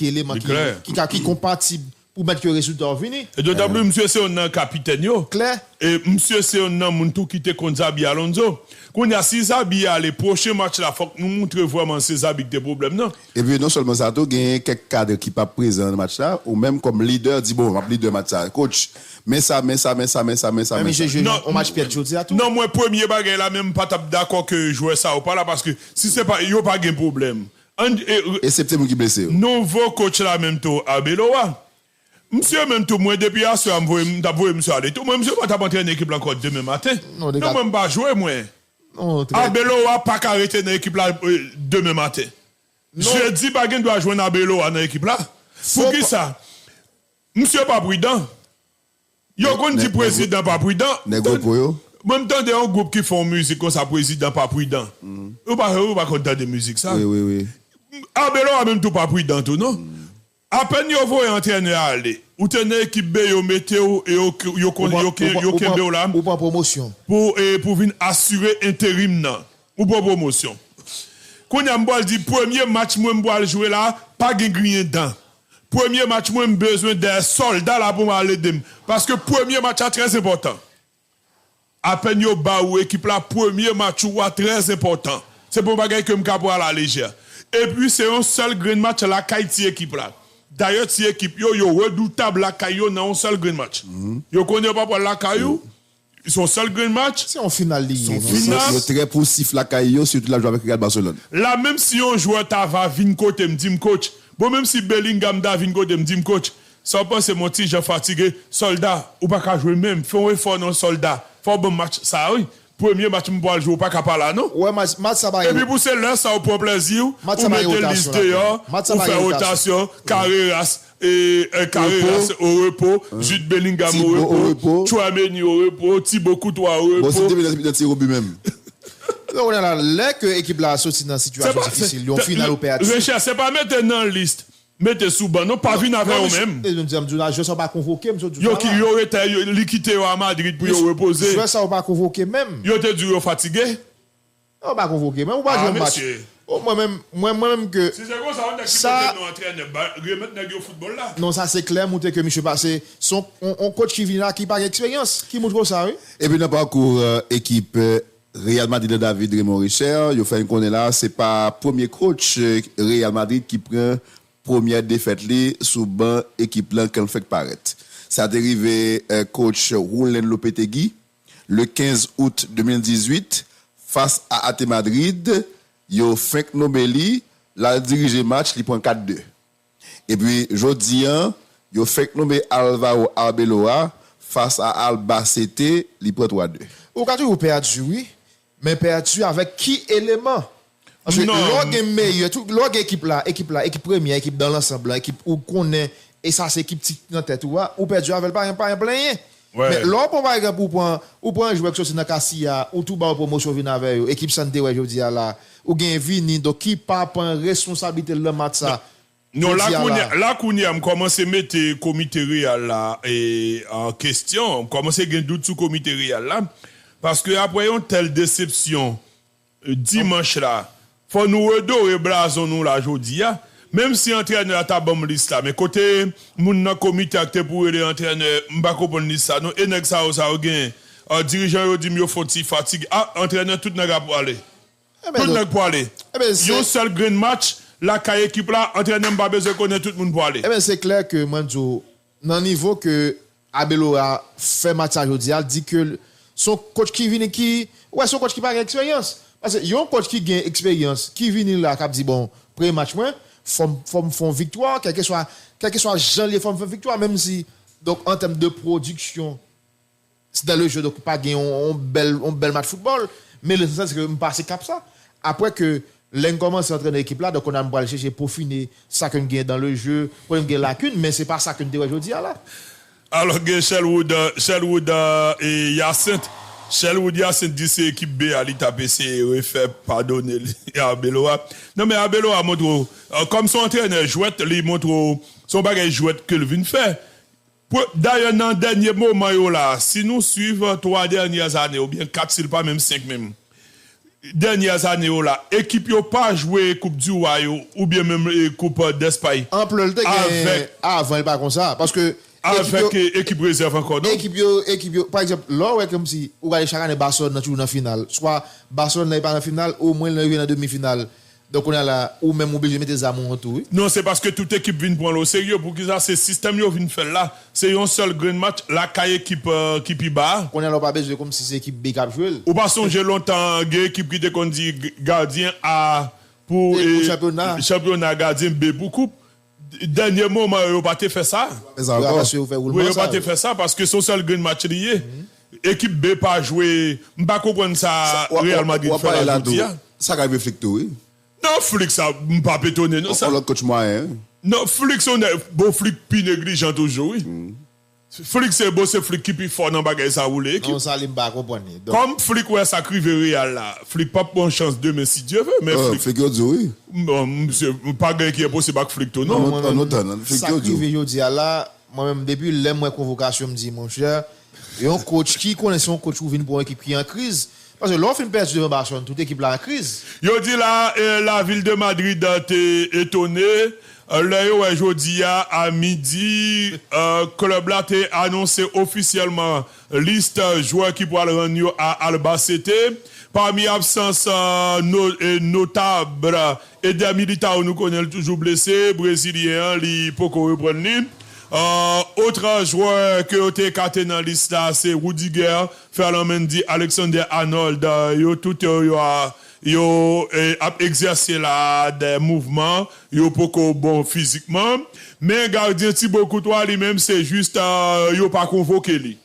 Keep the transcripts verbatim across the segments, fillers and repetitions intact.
ki eleman ki, ki, ki konpatib pou mèt ke rezilta yo vini. E dotan plis, misye se youn nan kapitèn yo. Klè. E misye se youn nan moun tou ki te konn Xabi Alonso. Kounye a, si Xabi ale, pwochen match la, fòk nou montre vrèman se Xabi ki te pwoblèm nan. Epi non sèlman sa tou, genyen kèk kad ki p ap prezan nan match la, ou menm kòm lidè, di, bon, m ap lidè match sa. Coach, men sa, men sa, men sa, men sa, men sa, men sa. Menm jwe nan yon match pyèd jodi a tou. Non, mwen premye bagay la, menm m pa t ap dakò ke jwè sa yo pa la, paske si se pa, yo pa gen pwoblèm. Ann, e, e, esepte moun ki blese yo. Nouvo coach la menm tou, Arbeloa. Misye menm tou, mwen depi aswè a, m voye, m t ap voye misye ale tou. Mwen, misye pa t ap antrene ekip la ankò demen maten. Non, mwen, m pa jwe, mwen. Arbeloa pa ka rete nan ekip la, e, demen maten. Jedi pa gen dwa jwenn Arbeloa nan ekip la. Poukisa? Misye pa pridan. Yo konn di prezidan pa pridan. Nèg repo yo. Mwen, m tande yon gwoup ki fè yon mizik konsa, prezidan pa pridan. Ou pa, ou pa konn tande mizik sa? Wi, wi, wi. Arbeloa menm tou pa pridan tou, non. Apèn yo voye antrènè a ale, ou te nan ekip B, yo mete w, e yo, yo, yo, yo kenbe w la. Ou pran pwomosyon. Pou, e, pou vin asire enterim nan. Ou pran pwomosyon. Kounye a, m pral di, premye match mwen m pral jwe la, pa gen griyen dan. Premye match mwen, m bezwen dèyè sòlda la pou m al ede m. Paske premye match la trè enpòtan. Apèn yo ba ou ekip la, premye match ou a trè enpòtan. Se pa yon bagay ke m ka pran alalejè. Epi se yon sèl grenn match lakay ti ekip la. Dayè ti ekip yo, yo redoutab lakay yo nan yon sèl grenn match. Yo konnen yo pa pral lakay ou. Se yon sèl grenn match. Se yon final li ye. Se yon final. Yo trè pousif lakay yo, sitou l ap jwe avèk Real Barcelone. La, menm si yon jwè ta va vin kote m, di m, coach, bon, menm si Bellingham ta vin kote m, di m, coach, sa w panse m yon ti jan fatige, sòlda, ou pa ka jwe menm, fè yon efò non, sòlda. Fò w ban m match sa a, wi. Premye match m pral jwe, ou pa ka pa la, non. Wè, match, match sa pa gen. Epi pou se lè sa ou pran plèzi w, ou mete lis deyò, ou fè rotasyon, Carreras, e, e, Carreras o repo, Jude Bellingham o repo, Tchouaméni o repo, Thibaut Courtois o repo. Bon, si te vin nan ti Robi menm. Non, kounye a la, lè ke ekip la soti nan sitiyasyon difisil, yon final ou pèdi. Richard, se pa mete nan lis, mete sou ban, non, pa vin avè yo menm. Yo ki, yo rete, yo, li kite yo a Madrid pou yo repoze. Jwè sa yo pa konvoke menm. Yo te di yo fatige. Yo pa konvoke menm, ou pa jwe match. Mwen menm, mwen, mwen menm ke. Si se konsa, yon nèg ki pote non antrènè, remèt nèg yo foutbòl la. Non, sa se klè, montre ke misye pase, se yon, yon, yon coach ki vini la, ki pa gen eksperyans, ki montre w sa, wi. Epi nan pakou, e, ekip, e, Real Madrid la, David Raymond Richard, yo fè n konnen la, se pa premye coach, e, Real Madrid ki pran premyè defèt li sou ban ekip lan kan l fèk parèt. Sa te rive, e, coach Julen Lopetegui, le kenz out de mil dizuit, fas a A T Madrid, yo fenk nonmen li, l al dirije match, li pran kat de. Epi, jodi a, yo fenk nonmen Alvaro Arbeloa, fas a Albacete, li pran twa de. Ou ka toujou pèdi, wi, men pèdi avèk ki eleman? Paske lè w gen meyè, tout, lè w gen ekip la, ekip la, ekip premyè, ekip dan lansanb lan, ekip ou konnen, e sa se ekip ti nan tèt ou a, ou pèdi avè l, pa gen, pa gen plenyen. Men lè w pran, pa egzanp, ou pran, ou pran jwè ki soti nan Castilla, ou tou ba yo pwomosyon, vin avè yo, ekip sa n te wè jodi a la, ou gen Vini, donk ki pa pran responsablite l nan match sa. Non, la kounye, la kounye a, m kòmanse mete komite Real la, e, an kesyon, m kòmanse gen dout sou komite Real la, paske apre yon tèl desepsyon, e, dimanch la, fò nou redore blazon nou la jodi a, menm si antrènè a ta ban m lis la, men kote moun nan komite a ki te pou rele antrènè, m pa konprann lis la, non, e nèg sa yo, sa yo gen, a, dirijan yo di m yo fè yon ti fatige, a, antrènè, tout nèg ap pwale. Tout nèg pwale. Yon sèl grenn match lakay ekip la, antrènè m pa bezwen konnen, tout moun pwale. Ebyen, se klè ke mwen di w, nan nivo ke Arbeloa fè match sa jodi a, l di ke l, se yon coach ki vini ki, wè, se yon coach ki pa gen eksperyans. Paske yon coach ki gen eksperyans, ki vini la, k ap di, bon, premye match mwen, fò m, fò m fè yon viktwa, kèlkeswa, kèlkeswa jan l ye, fò m fè yon viktwa, menm si, donk, an tèm de pwodiksyon, se dans le jeu, donk pa gen yon, yon bèl, yon bèl match foutbòl, men lesansyèl se ke m pase kap sa. Apre ke lè n kòmanse antrene ekip la, donk kounye a m pral chèche pwofine sa ke m gen dans le jeu, kote m gen lakin, men se pa sa ke n te wè jodi a la. Alò gen Sherwood, Sherwood, e, Hyacinthe. Sherwood Hyacinthe di se ekip B a li t ap eseye refè, padone li, Arbeloa. Non, men Arbeloa montre w, e, kòm se yon antrenè jwèt, li montre w se yon bagay jwèt ke l vin fè. Dayè, nan dènye moman yo la, si nou swiv twa dènyè ane, oubyen kat, si l pa menm senk menm, dènyè ane yo la, ekip yo pa jwe Koup di Wa yo, oubyen menm, e, Koup, e, Dèspay. Anplè l te gen avan, li pa konsa. Paske ekip yo, avèk, e, ekip rezèv ankò, non? Ekip yo, ekip yo, pa egzanp, lè w wè kòmsi, ou gade chak ane Barcelone nan toujou nan final. Swa Barcelone nan pa nan final, omwen l rive nan demi final. Donk, kounye a la, ou menm ou oblije mete zam ou an tou, wi. Non, se paske tout ekip vin pran l oserye. Poukisa? Se sistèm yo vin fè l la. Se yon sèl grenn match lakay ekip, e, ki pi ba a. Kounye a la, ou pa bezwen kòmsi se ekip B k ap jwe l. Ou pa sonje lontan, gen ekip ki te konn di g-, gadyen A pou, e, chanpyona, gadyen B pou koup. Dènye moman yo, yo pa te fè sa. Yo pa te fè sa paske se yon sèl grenn match li ye. Ekip B pa jwe. M pa konprann sa Real Madrid fè la jodi a. Sa ka rive Flick tou, wi. Non, Flick sa, m p ap etone non sa. Yon lòt coach mwayen, wi. Non, Flick se yon nèg, bon, Flick pi neglijan toujou, wi. Flick se, bon, se Flick ki pi fò nan bagay sa, woule ekip. Non, sa li m pa konprann li. Donk, kòm Flick wè sa k rive Real la, Flick p ap pran chans demen si Dye ve, men Flick, Flick yo di wi. Bon, misye, pa gen ki enposib ak Flick tou, non. An nou tann, Flick yo di. Sa k rive jodi a la, mwen menm, depi lè m wè konvokasyon, m di, monchè, yon coach ki konnen se yon coach ou vin pou yon ekip ki an kriz. Paske lè w fin pèdi devan Barcelone, tout ekip la an kriz. Yo di la, eh, la ville de Madrid te etone, eh, lè yo wè jodi a, a midi, eh, klèb la te anonse ofisyèlman lis jwè ki pral rann yo a Albacete. Pami absans, eh, no-, eh, notab, Eder Militao, nou konnen l toujou blese, brezilyen an, li poko reprann li. Eh, otra jwè ke yo te ekate nan lis la, se Rudiger, Ferland Mendy, Alexander Arnold, eh, yo tout yo, yo, a, yo, eh, ap egzèse la de mouvman, yo poko bon fizikman. Men gadyen Thibaut Courtois li menm, se jis, eh, yo pa konvoke li.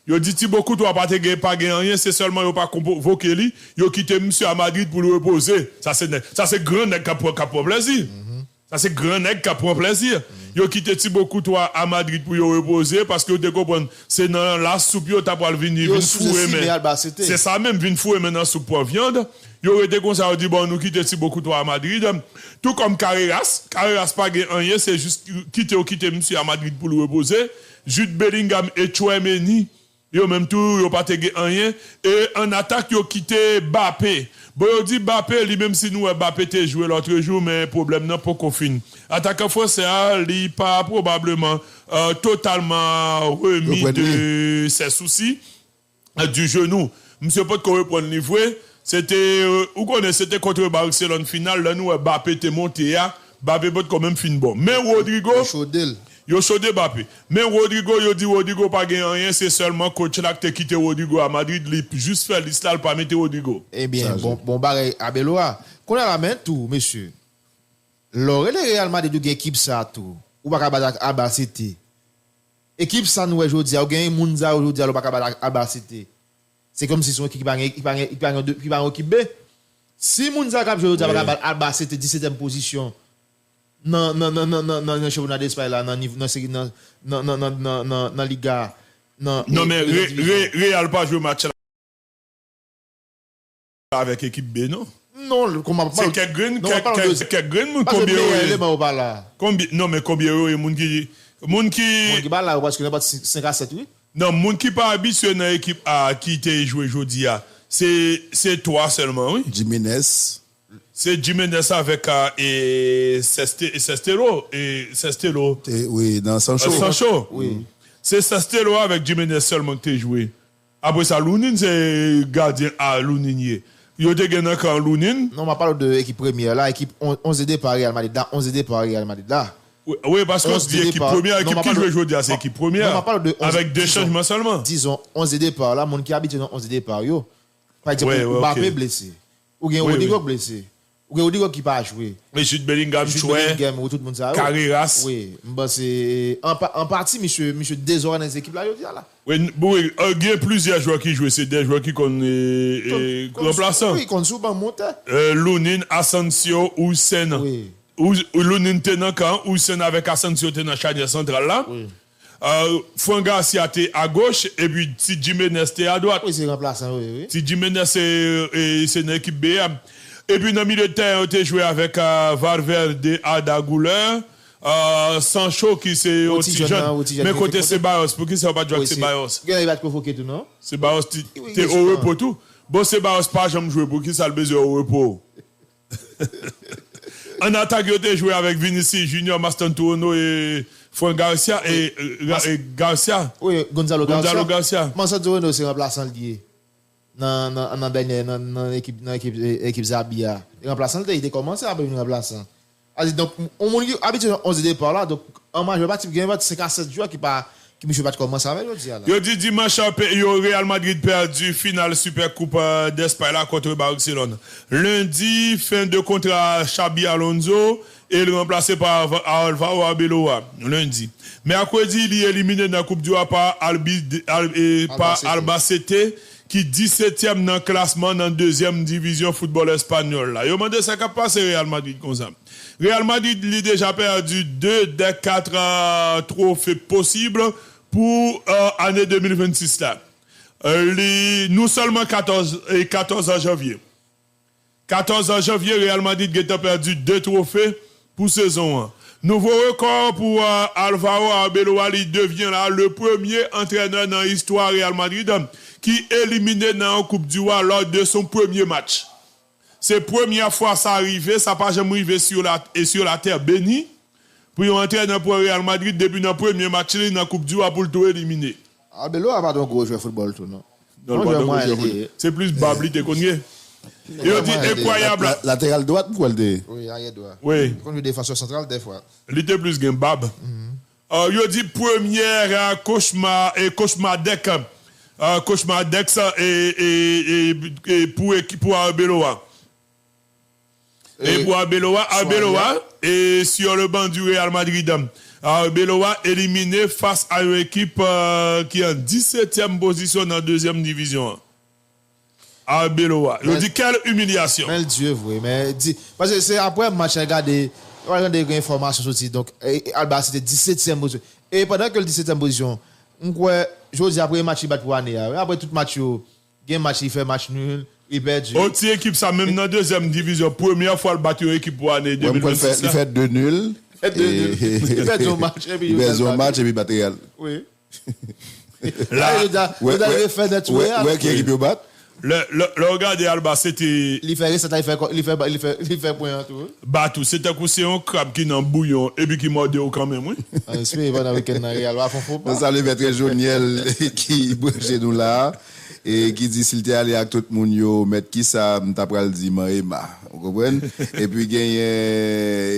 Yo di Thibaut Courtois pa te gen, pa gen anyen, se sèlman yo pa konvoke li, yo kite misye a Madrid pou l repoze. Sa se nèg, sa se gran nèg k ap pran, k ap pran plezi. Sa se gran nèg k ap pran plezi. Yo kite Thibaut Courtois a Madrid pou yo repoze, paske yo te konprann se nan lasoup yo ta pral vin, vin foure men. Se sa menm, vin foure men nan soup pran vyann. Yo rete konsa, yo di, bon, nou kite Thibaut Courtois a Madrid. Tou kòm Carreras, Carreras pa gen anyen, se jis kite yo kite misye a Madrid pou l repoze. Jude Bellingham e Tchouaméni, yo menm tou, yo pa te gen anyen. E an atak, yo kite Mbappé. Bon, yo di Mbappé, li menm si nou wè Mbappé te jwe lòtrejou, men pwoblèm nan poko fin. Atakan fransè a, li pa pwobableman, eh, totalman remi de ses soucis, eh, du genou. Misye potko reprann li vre. Se te, eh, ou konnen, se te kont Barcelone final, lè nou wè Mbappé te monte a, Mbappé potko menm fin bon. Men Rodrygo, yo chode Mbappé. Men Rodrygo, yo di Rodrygo pa gen anyen, se sèlman coach la ki te kite Rodrygo a Madrid, li jis fè lis la, l pa mete Rodrygo. Ebyen, bon, bon bagay, Abelo a. Kounye a la, men tou, mesye, lè w rele Real Madrid, ou gen ekip sa tou, ou pa ka bat ak Albacete. Ekip sa nou wè jodi a, ou gen moun sa yo jodi a, ou pa ka bat ak Albacete. Se kòmsi se yon ekip ki pa gen, ki pa gen, ki pa gen, ki pa gen ekip B. Si moun sa k ap jwe jodi a pa ka bat Albacete, disetyèm pozisyon nan, nan, nan chanpyona Despay la, nan niv-, nan seri, nan, nan Liga, nan, non, men Real pa jwe match la avèk ekip B, non. Non, kòman, se kèk grenn, kèk, kèk, kèk grenn moun, konbyen yo ye? Eleman yo pa la. Konbyen, non, men konbyen yo ye, moun ki, moun ki, moun ki pa la yo prèske nan pati senk a sèt, wi. Non, moun ki pa abitye nan ekip A ki te jwe jodi a, se, se twa sèlman, wi. Jimenez. Se Jimenez avèk, a, e, Seste-, Sestelo, e, Sestelo. Te, wi, nan Sancho. Sancho. Wi. Se Sestelo avèk Jimenez sèlman ki te jwe. Apre sa, Lunin se gadyen A, Lunin ye. Yo te gen nan kan Lunin. Non, m ap pale w de ekip premyè la, ekip on-, onz de depa Real Madrid la, onz de depa Real Madrid la. Wi, wi, paske w di ekip premyè, ekip ki jwe jodi a, se ekip premyè. Non, m ap pale w de onz, avèk de chanjman sèlman. Dizon, onz de depa la, moun ki abitye nan onz de depa yo. Pa egzanp, Mbappé blese. Ou gen Rodrygo blese. Ou gen Rodrygo ki pa jwe. Men Jude Bellingham, Jude Bellingham, ou tout moun sa yo. Carreras. Wi, m panse, an pa-, an pati, misye, misye dezòganize ekip la jodi a la. Wi, n-, bon, wi, euh, gen plizyè jwè ki jwe, se de jwè ki konn, e, e, ranplasan. Wi, konn sou ban monte. Euh, Lunin, Asensio, Huijsen. Wi. Ou, Lunin te nan kan, Huijsen avèk Asensio te nan chanyè santral la. Wi. Euh, Fran Garcia te agoch, epi Ti Jimenez te adwat. Wi, se ranplasan, wi, wi. Ti Jimenez se, e, se nan ekip B a. Epi nan milye de tèren, yo te jwe avèk, euh, Valverde, Arda Güler, euh, Sancho ki se yon ti jèn. Men kote Ceballos, poukisa yo pa t jwe ak Ceballos? Gen lè li pa t konvoke tou, non? Ceballos te o repo tou. Bon, Ceballos pa janm jwe, poukisa l bezwen repo? An atak, yo te jwe avèk Vinicius Junior, Mastantuono e Fran Garcia, e, e, e Garcia. Wi, Gonzalo Gonzalo Garcia. Garcia. Mastantuono se ranplasan l ye. Nan, nan, nan dènyè, nan, nan ekip, nan ekip, e, ekip Xabi a. E ranplasan l te, li te kòmanse apre vin ranplasan. Sa di, donk, yon moun ki abitye nan onz de depa la, donk, an majè pati, gen pati senk a sèt jwè ki pa, ki misye pa t kòmanse avè l jodi a la. Yo di dimanch, pe- yo, Real Madrid pèdi final Super Coupe, euh, d'Espagne la kont Barcelone. Lendi, fen de kontra Xabi Alonso e l ranplase pa Alva- Alvaro Arbeloa. Lendi. Mèkredi, li elimine nan Koup di Wa pa Albi, Al- e, pa Albacete. Albacete, ki disetyèm nan klasman nan dezyèm divizyon foutbòl espanyòl la. Yo mande sa k ap pase Real Madrid konsa. Real Madrid, li deja pèdi de dè kat, euh, twofe posib pou, euh, ane de mil vennsis la. Euh, li, nou sèlman katòz, e katòz janvye. Katòz janvye, Real Madrid gentan pèdi de twofe pou sezon an. Nouvo rekò pou, euh, Alvaro Arbeloa, li devyen la le premye antrènè nan istwa Real Madrid ki elimine nan yon Koup di Wa lò de son premye match. Se premyè fwa sa rive, sa pa janm rive sur la, e sur la terre bénie, pou yon antrènè pran Real Madrid depi nan premye match li nan Koup di Wa pou l tou elimine. Arbeloa pa t yon gwo jwè foutbòl tou, non. Non, li pa t yon gwo jwè foutbòl. Se plis bab li te konn gen. Yo di enkwayab. Lateral dwat, m kwè l te ye. Wi, aryè dwat. Wi. Konn jwe defansè santral dèfwa. Li te plis gen bab. Euh, yo di premyè, euh, kochma, e kochmadèk, euh, kochmadèk sa, e, e, e, e pou ekip pou Arbeloa. E pou Arbeloa, Arbeloa, e sur le banc du Real Madrid, Arbeloa elimine fas a yon ekip, euh, ki an disetyèm pozisyon nan dezyèm divizyon an. Arbeloa. Yo di, quelle humiliation! Men l di vre, men di, paske se apre match la gade, yo gade gen enfòmasyon soti, donk, e, e, Alba se te disetyèm pozisyon. E pandan ke l disetyèm pozisyon, m kwè, jodi apre match li bat pou ane a, wi, apre tout match yo, gen match li fè match nul, li pèdi. O ti ekip sa, menm nan dezyèm divizyon, premyè fwa l bat yon ekip pou ane Wè, m kwè l fè, de mil vennsis li la. Fè de nul. Fè de nul. Li pèdi yon match, epi Li pèdi yon match, epi bat Real. Wi. La, Yo ta, yo ta refè nèt Wè, Real. Wè ki ekip yo bat? Lè, lè, lè w gade Alba, se te Li fè resèt la, li fè, kò- li fè, li fè, li fè pwen an tou. Batou, se tankou se yon krab ki nan bouyon epi ki mòde w kanmenm, wi. An espere pandan wikenn nan Real va fè yon fo pa. Nou salye Mèt Jonyèl ki branche nou la e ki di si l te ale ak tout moun yo, mèt kisa m ta pral di Man Ema. Ou konprann? Epi genyen